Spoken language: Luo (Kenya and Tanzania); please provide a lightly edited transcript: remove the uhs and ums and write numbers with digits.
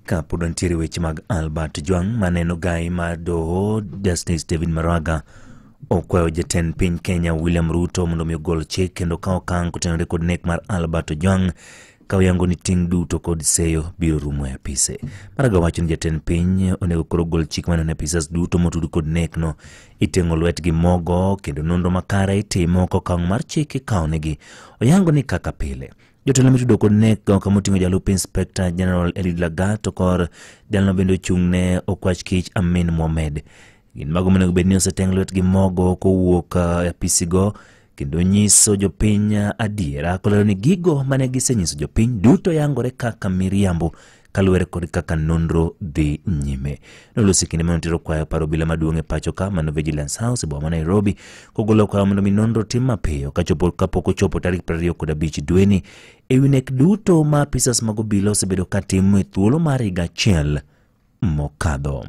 Kapod wantiere weche mag Albert Ojwang maneno gai mar doho, Justice David Maraga okwayo jatend piny Kenya William Ruto mondo mi ogol chik kendo kaw okang' kotenore kod nek mar Albert Ojwang ka oyango ni ting' duto kod seyo biro rumo e apise. Maraga wacho ni jatend piny onego koro gol chik maneno apisas duto motud kod nekno iteng'o lwetgi mogo kendo nonro makare itimo kokang' mar chik ikawonegi. Oyango ni kaka pile jotelo mitudo kod nek go kama oting'o jalup Inspector General Eliud Lagat to kor jalno bende ochung' ne Okwach Kich Amin Mohamed. Gin mago monego bed ni oseteng' lwetgi mogo kowuok e apisigo kendo nyiso jopiny adiera kolero ni gigo mane gisenyiso jopiny duto yangore kaka miriambo kaluwore kod kaka nonro dhi nyime. Noloso e kinde mane otero kwayo par obila maduong' e pacho ka mano Vigilance House e boma ma Nairobi kogolo kwayo mondo mi nonro tim mapiyo kachopo kapok ochopo tarik 25 dweni ewi nek duto ma apisas mag obila osebedo ka timo e thuolo mar higa achiel mokadho.